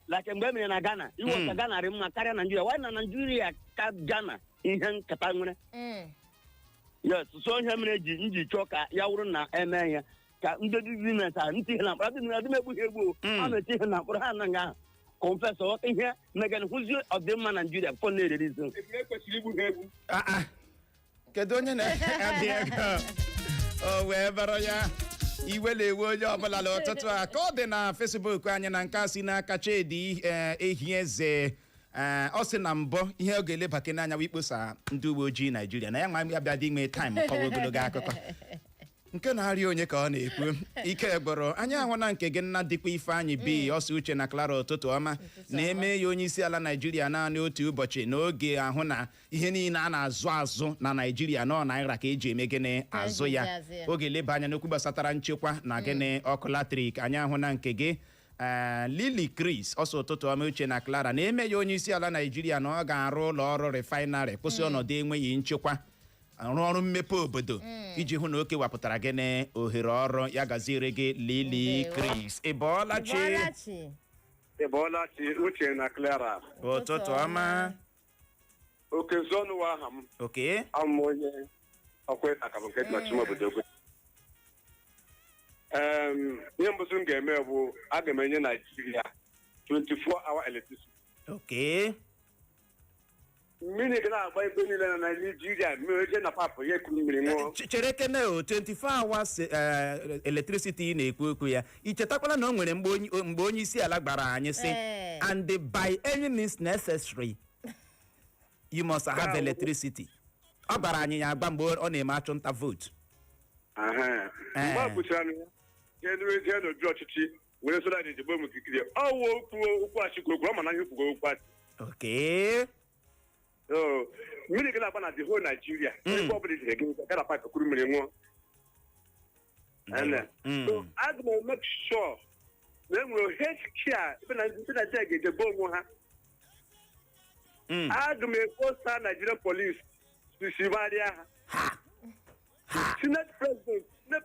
Like mgbe e mere na Ghana, iwe ka Ghana dị mma karịa Nigeria. Why na Nigeria ka Ghana ihe nkata nwere? Yes, so ihe mere ji nji chọọ ka ya wụrụ na eme ya ka ndị business a ntị ihe na mkpọrọ adị adị m egbu ha egbu o. A na-eti ihe na mkpọrọ, ha anaghị ahụ confess ghọta ihe megana hụzie ọdịmma Naijiria before na-ererizi. Ah, ah. Kedu onye na-adị ego o wee bụrụ ya? Iwe na-ewe onye ọbụla n'ụtụtụ a ka ọ dị na Facebook anyị na nke a si n'aka Chidi Ehieze. Ọ sị na mbụ ihe ọ ga-elebake n'anya bụ ikposa ndị uwe ojii Naijiria na ya nwa ya bịa dị ime time kọwa ogologo akụkọ nke na-arịa onye ka ọ na-ekwu. Ike gbọrọ anyị ahụ na nke gị nna dịkwa Ifeanyị bi ọsọ. Uche na Clara, ụtụtụ ọma. Na-eme ya onye isi ala Naijiria naanị otu ụbọchị n'oge ahụ na ihe niile a na-azụ azụ na Naijiria nọ naira ka eji eme gịnị azụ ya. Azụ ya. Oge leba anya n'okwu gbasatara nchekwa na gịnị ọkụ latrik. Anyị ahụ na nke gị Lily Chris ọsọ. Ụtụtụ ọma, Uche na Clara. Na-eme ya onye isi ala Naijiria na ọ ga-arụ ụlọ ọrụ refinery, kwụsị ọnọdụ enweghị nchekwa, arụ ọrụ mmepe obodo iji hụ na o kewapụtara gịnị ohere ọrụ. Ya gaziere gị, Lily Ndewo. Chris. Ị bọọla chi? Bọọla chi. Ị bọọla chi, Uche na Clara. Ụtụtụ ọma. Oke zọnụwa aha m. Abụ m onye ọkwa ịta bụ nke dị na Chimobodo Ogwe. Ihe mbụsị m ga-eme bụ aga m enye Naijiria 24 hour electricity. Mmiri ga na-agba ebe niile na Naijiria. Mmiri eje na papụ ya ekuru mmiri ṅụọ. Chere kene o, 24 hours electricity ị na-ekwu okwu ya, i chetakwala na o nwere mgbe onye isi ala gbara anyị sị, "And by any means necessary, you must have electricity." Ọ gwara anyị ya agba mgbe ọ na-eme achụnta vote. Aha. Mgbe a kwuchara ya, jee jee n'obi ọchịchị were solar dị jigbo m okirikiri ọwụ okwu okwu achịkwa okwu ọ ma na ihe kwugo okwu achị. So, mmiri ga na-agba na the whole Nigeria. Ebe ọ bụla ijere gị gara pipe kuru mmiri ṅụọ. Ene. So, aga m make sure na e nwere health care ebe na ndị Nigeria ga-eje gbuo onwe ha. Aga m ekposa Nigerian police sibarịa ha. Senate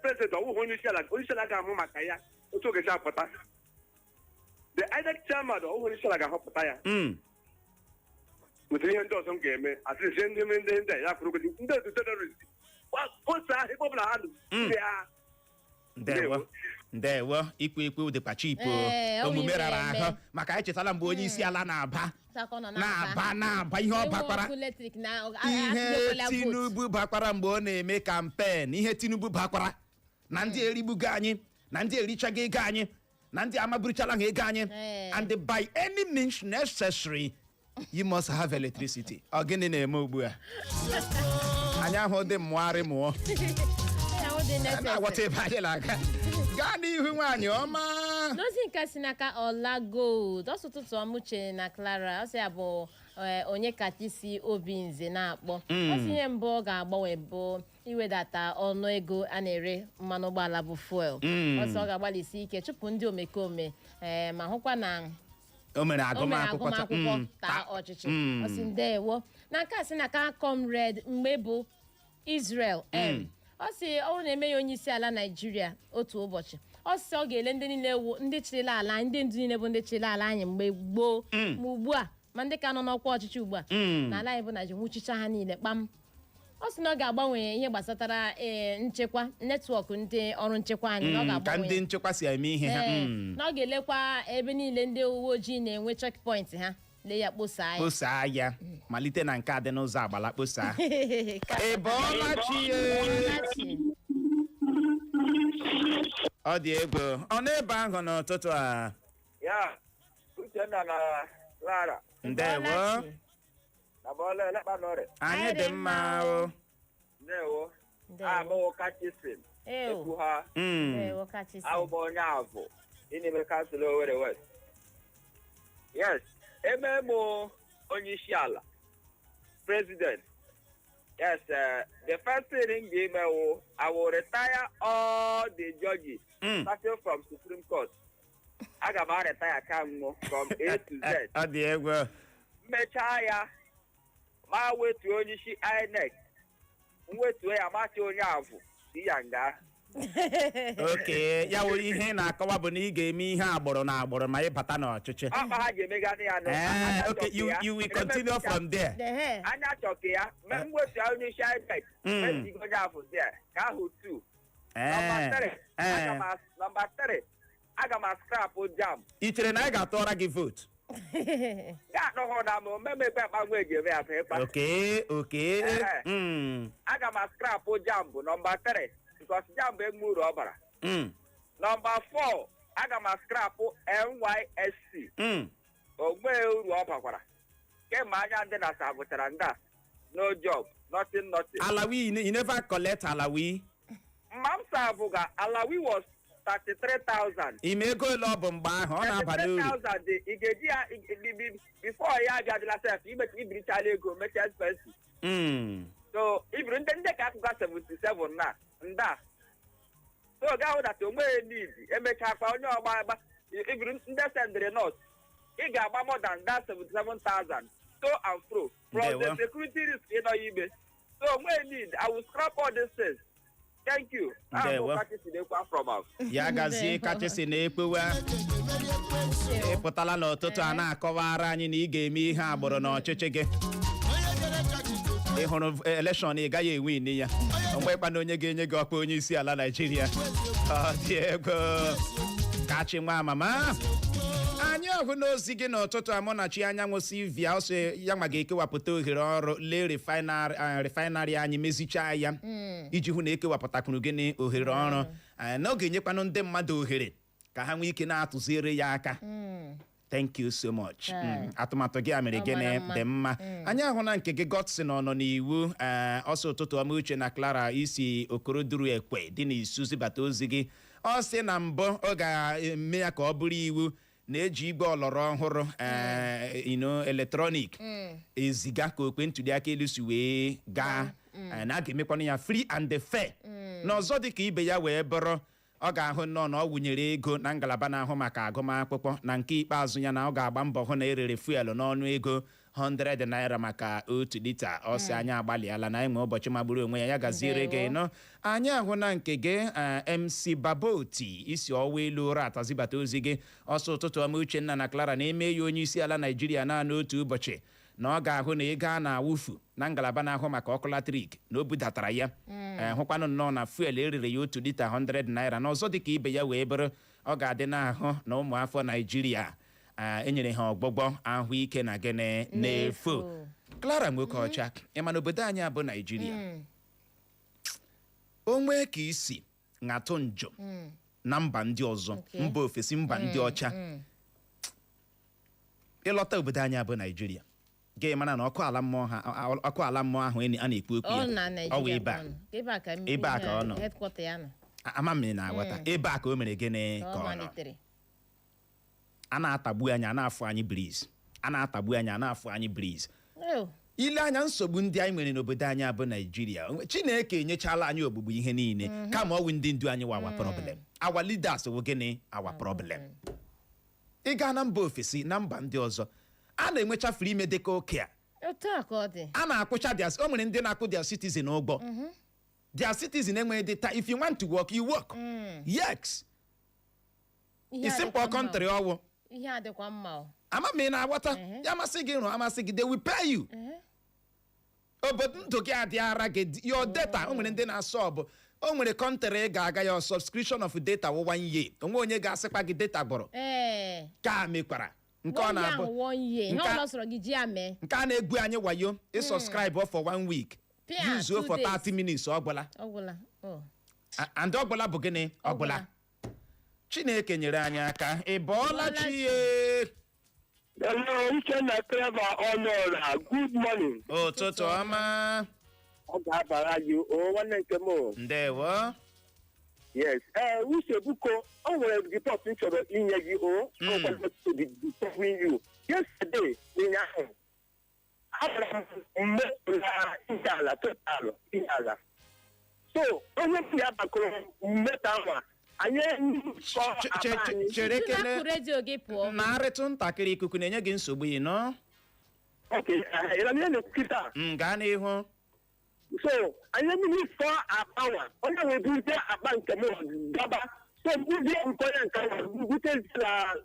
president ọwụghị onye isi ala, onye isi ala ga-ahụ maka ya otu oge si apụta. The INEC chairman ọwụghị onye isi ala ga-ahọpụta ya. Nwetara ihe ndị ọzọ m ga-eme, at least ndị a ya kwuru ndị otu terrorist posta ahụ ebe ọbụla ha nọ ndị agha. Ndewo, ndewo. Ikwu ikwu dịkwa chipo. Ee, ọ bụ omume ime rara eme. ahụ maka anyị chetala mgbe onye isi ala na-aba. Ka ọ nọ na-aba. Na-aba, na-aba ihe ọ Enwe bakwara. ọkụ eletrik na Ihe atụnyekwala vote. Tinubu bakwara mgbe ọ na-eme campaign, ihe Tinubu bakwara na ndị erigbugo anyị, na ndị erichago ego anyị, na ndị amaburuchala ha ego anyị, and by any means necessary you must have electricity. Ọ gịnị na-eme ugbu a? Anyị ahụ dị mmụgharị mụọ. Ya hụ dị necessary. Na-aghọta ebe anyị na-aga. Gaa n'ihu, nwaanyị ọma. N'ozi nke si n'aka Ọla Gold, ọsụ ụtụtụ ọmụche na Clara, ọ sị ya bụ onye kacha obi nze na-akpọ. Ọ sị ihe mbụ ọ ga-agbanwe bụ iwedata ọnụ ego a na-ere mmanụ ụgbọala bụ fuel. Ọ sị ọ ga-agbalịsi ike chụpụ ndị omekome, ma hụkwa na o mere o mere agụmakwụkwọ agụmakwụkwọ taa ọchịchị. Ọ sị ndewo. Na nke a sị na ka Comrade mgbe bụ Israel M, ọ sị ọ na-eme ya onye isi ala Naijiria otu ụbọchị, ọ sị ọ ga-ele ndị niile wu ndị chịrịla ala anyị, ndị ndu niile bụ ndị chịrịla ala anyị mgbe gboo, ma ugbu a, ma ndị ka nọ n'ọkwa ọchịchị ugbu a na ala anyị bụ Naijiria, nwụchicha ha niile kpam. Ọ sị na ọ ga-agbanwe ihe gbasatara nchekwa, network ndị ọrụ nchekwa anyị, na ọ Ka ga-agbanwe ndị nchekwa si eme ihe ha. Ee, na ọ ga-elekwa ebe niile ndị uwe ojii na-enwe checkpoint ha, lee ya, kposaa ya. Kposaa ya, malite na nke a dị n'ụzọ agbala, kposaa. Ị bọọla chi ye? Chi. Ọ dị egwu, ọ n'ebe ahụ n'ụtụtụ a. Ya, Uchenna na Lara. Ndewo. Bọọla chi. Na bọọla elekpa nọrị. Anyị dị mma o. Ndewo. Ndewo. Amụwụ kachisin. Ew. Ekwu ha. Ndewo kachisi. Ahụ m onye avụ ịnime council Owerri West. Yes, eme m onye isi ala, president. Yes, the first thing m ga-eme wụ I will retire all the judges starting from Supreme Court. Aga m a-retire ka m from A to Z. Ọ dị egwu. Mmechaa ya, ma wetuo onye isi INEC, mwetuo ya, machi onye avụ si ya nga. Oke ya wụ ihe ị na-akọwa bụ na ị ga-eme ihe agbụrụ na agbụrụ ma ị bata n'ọchịchị. Ọkpa ha ga-emegharị ya nụ. Okay, you will continue from there. Ehe. Anya chọka ya mwetuo onye isi INEC, metigo onye avụ there ka ahụ tu. Number 3, aga m number 3, aga m scrap JAMB. Ị chere na anyị ga-atụọra gị vote? Ga-anọghọ na m omemebe akpanwe eji eme ya bụ ịkpa. Okay. Aga m scrap JAMB number 3 because JAMB enwe uru ọ bara. Number 4, aga m scrap NYSC. Onwe uru ọ bakwara kemgbe anya ndị na sa bụchara ndị a, no job, nothing, nothing. Allawee, you never collect allawee? Mma m sabụga, allawee was 33,000. Ime ego ole ọ bụ mgbe ahụ? Ọ na-aba n'uru. 33,000 dị, ị ga-eji ya before ya abịadịla sef, ibirichala ego, mechaa expenses. So ibiri ndị ka akụkọ 77 na nda, so ga hụ that onweghị need. Emechakwa onye ọgba agba ibiri ndị sendịrị north, ị ga-agba more than that 77,000 to and fro plus Ndewo. the security risk ịnọ ya ime, so onweghị need. I will scrap all these things. Thank you. Ndewo. Ahụ from us. Ya gazie. Ndewo. Kachasị na-ekpewe ị pụtala n'ụtụtụ a na-akọwara anyị na ị ga-eme ihe agbụrụ n'ọchịchị gị. Ị hụrụ election, ị gaghị enwe ini ya onwekwana onye ga-enye gị ọkwa onye isi ala Naijiria. Ọ dị egwu. Kachi nwa mama anyị ọhụ n'ozi gị n'ụtụtụ a, Mụnachi Anyanwụ Silvia, ọsọ ya nwa ga-ekewapụta ohere ọrụ, lee refinery anyị, mezichaa ya iji hụ na ekewapụtakwuru gịnị ohere ọrụ. Na ọ ga-enyekwanụ ndị mmadụ ohere ka ha nwee ike na-atụziere ya aka. Thank you so much. Atụmatụ gị a mere Ọ gịnị mara mma. dị mma. Anyị ahụ na nke gị, Godson ọ nọ n'iwu. Ọsọ ụtụtụ ọma, Uche na Clara, isi Okoroduru Ekwe dị n'isu zibata ozi gị. Ọ sị na mbụ ọ ga-eme ya ka ọ bụrụ iwu na-eji igwe ọlọrọ ọhụrụ, electronic, eziga ka okwe ntụliaka elu si wee gaa. Na a ga-emekwanụ ya free and fair. Na ọzọ dị ka ibe ya wee bụrụ, ọ ga-ahụ nnọọ na ọ wụnyere ego na ngalaba na-ahụ maka agụmakwụkwọ. Na nke ikpeazụ ya, na ọ ga-agba mbọ hụ na erere fuel n'ọnụ ego 100 naira maka 1 lita. Ọ sị anyị agbalịala na anyị nwee ụbọchị magburu onwe ya. Ya gaziere gị. Ndewo. Nọ anyị ahụ na nke gị, MC Baboti, isi ọwa elu ụra atazibata ozi gị. Ọsọ ụtụtụ ọma, Uchenna na Clara. Na-eme ya onye isi ala Naijiria naanị otu ụbọchị, na ọ ga-ahụ na ego a na-awụfu na ngalaba na-ahụ maka ọkụ latrik na o budatara ya. Hụkwanụ nnọọ na fuel erere ya 1 lita 100 naira. Na ọzọ dịka ibe ya wee bụrụ, ọ ga-adị n'ahụ na ụmụafọ Naijiria Enyere ha ọgbụgbọ ahụike na gịnị? N'efu. Clara nwoke ọcha, ị ma na obodo anyị abụ Naijiria, o nwee ka isi ṅatụ njọ na mba ndị ọzọ, mba ofesi, mba ndị ọcha, ịlọta obodo anyị abụ Naijiria, gị mara na ọkụ ala mmụọ ha, ọkụ ala mmụọ ahụ a na-ekwu okwu Ọ ya, na ọ wụ Naịjirịa. ebe a. Ebe a ka Ebe a ka ọ nọ. Headquarter ya nọ. Ama m ị na-aghọta. Ebe a ka o mere gịnị? Ka Ka ọ ọ nọ. malitere. A na-atagbu anyị, a na-afụ anyị breeze, a na-atagbu anyị, a na-afụ anyị breeze. Oh, ile anya nsogbu ndị anyị nwere n'obodo anyị abụ Naijiria, Chineke enyechala anyị ogbugbu ihe niile, kama ọwụ ndị ndu anyị wa problem. Our leaders wụ gịnị? Our problem. Ị gaa na mba ofesi, na mba ndị ọzọ, a na-enwecha free medical care. Otu a ka ọ dị. A na-akwụcha their, o nwere ndị na-akwụ their citizen ụgwọ. Their citizen enweghị data. If you want to work, you work. Yes. Ihe Isi adịkwa mkpọ mma o. country ọwụ. Ihe adịkwa mma o. Ama m ị na-aghọta. Ya amasị gị rụọ, amasị gị, they will pay you. Obodo ndụ gị adị ara gị, your data, o nwere ndị na-asọ ọbụ, o nwere country ị ga-aga ya, subscription of data wụ one year, onwe onye ga-asịkwa gị data gbụrụ. Ka a mekwara nke ọ One year na-abụ ahụ, one year. Ihe ọbụla sọrọ gị ji ya mee. Nke a na-egbu anyị wayo, ị subscribe for one week, Pịa, use 2 for days. 30 minutes, ọ gwụla. Ọ gwụla. Oh. And ọ gwụla bụ gịnị? Ọ gwụla. Chineke nyere anyị aka. Ị bọọla chi ye? Hello, Uchenna, Clever Ọnụọra, good morning. Ụtụtụ ọma. Ọ ga-abara gị o, nwanne nke m o. Ndewo. Yes. Ee, Uche Buko, o nwere report m chọrọ inye gị o. O to be disturbing you. Yesterday, ụnyaahụ, agara m mgbe na ihe ala total ihe ala. So, onye m ya bakọrọ mmeta ahụ, anyị kọ akpa anyị. Chere. Tu Kene. na-apụ redio gị pụọ. Na-arịtụ ntakịrị, ikuku na-enye gị nsogbu, ị nọ. Okay, eh, ihe na-ekwu kịta. M gaa n'ihu. So anyị mmiri fọ akpa nwa onye nwe buzie akpa nke m gaba, so buzie nke onye nke nwa butezi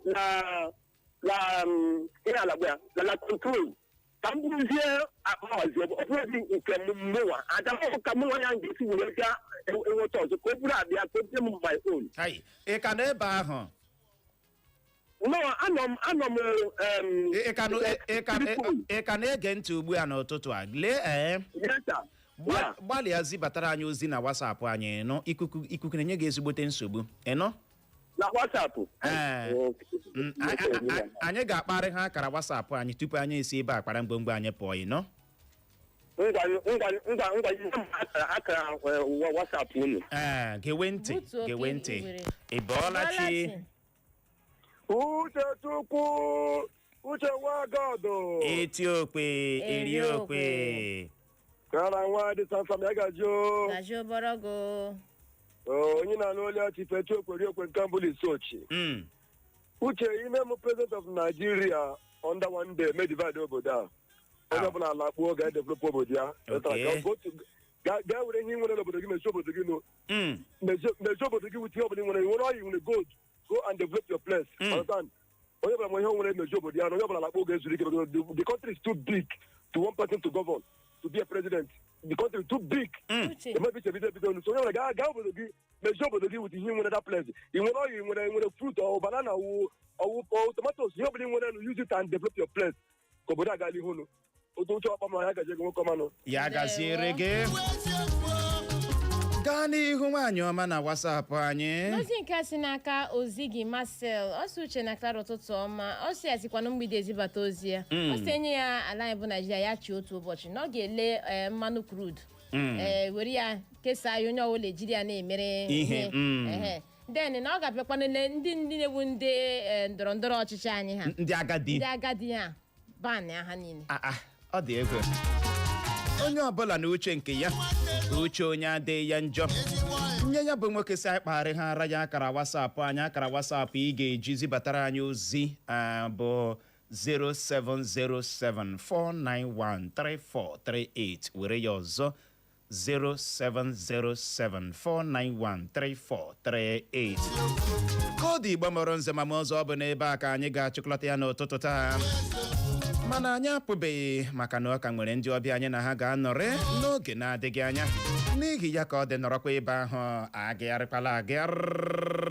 na ihe ala gba ya na control ka m buzie akpa ọzọ, ọ bụrụzi nke m mụnwa adamụ ka mụ nwa ya ga-esi were bịa enweta ọzọ ka o buru abịa ka o bie m my own. Hai, ị ka nọ ebe ahụ? No, anọ m. Ị ka na-ege ntị ugbu a n'ụtụtụ a? Lee ee. Yes, sir. Yeah. Gbalịa zibatara anyị ozi na WhatsApp anyị nụ. Ikuku na-enye gị ezigbote nsogbu, ị nụ? Na WhatsApp. Ee. Anyị ga-akparị ha akara WhatsApp anyị tupu anyị esi ebe a kpara mgbomgbo anyị pụọ, ị nụ? Ngwa, ngwa, ngwa, ngwa, nye m akara WhatsApp unu. Ee, gewe ntị. Butuo ka Gewe ị ntị. were. Ị bọọla chi? Uche Chukwu, Uche Nwagọdụ. Eti okwe eri. Eri Okwe. okwe. Kara nwa dị samsam ya gaji o. Gaji oborogo. Onye na-anụ olu ọchị fetu okweri okwe nke mbụ Lisochi. Uche, ime m president of Nigeria under one day, may divide obodo a. Onye ọbụla alakpuo ga-edevelop obodo ya. Gaa were ihe ị nwere n'obodo gị mechie obodo gị nụ. Mechie obodo gị with ihe ọbụla ị nwere. Ị nwere oil, nwere gold. Go and develop your place. Understand? Onye ọbụla nwere ihe o nwere, mechie obodo ya na onye ọbụla alakpuo ga-ezuru ike because the country is too big to one person to govern, to be a president. The country is too big. Uche. Emebi iche bido bido so onye ọbụla gaa obodo gị, mechie obodo gị with ihe ị nwere that place. Ị nwere oil, ị nwere fruit or banana or tomatoes, ihe ọbụla ị nwere, use it and develop your place ka obodo a gaa n'ihu nụ. Otu uche ọkpa ma ya gaji ego nwoke ọmanụ. Ya gaziere gị. Gaa n'ihu, nwaanyị ọma, na WhatsApp anyị. N'ozi nke a si n'aka ozi gị Marcel, ọ sị, Uche na Clara, ụtụtụ ọma. Ọ sị ya sikwanụ mgbede ezibata ozi ya. Ọ sị enye ya ala anyị bụ Naijiria ya chi otu ụbọchị na ọ ga-ele mmanụ crude, were ya kesaa ya, onye ọbụla ejiri ya na-emere ihe. Ehe. Then na ọ ga-abịakwa nele ndị na-ewu ndị ndọrọ ndọrọ ọchịchị anyị ha. Ndị agadi. Ndị agadi ha, ban ha niile. Ah, ah, ọ dị egwu. Onye ọbụla na uche nke ya, uche onye adịghị ya njọ. Nye ya bụ nwoke si anyị kpagharị ha ara ya akara WhatsApp anyị. Akara WhatsApp ị ga-eji zibatara anyị ozi bụ 07074913438. Were ya ọzọ, 07074913438. Koodu Igbo mụrụ nze ma ọzọ, ọ bụ n'ebe a ka anyị ga-achịkọlata ya n'ụtụtụ taa, mana anyị apụbeghị maka na ọ ka nwere ndị ọbịa anyị na ha ga-anọrị n'oge na-adịghị anya. N'ihi ya, ka ọ dị, nọrọkwa ebe ahụ, agịgharịkwala agịgharị.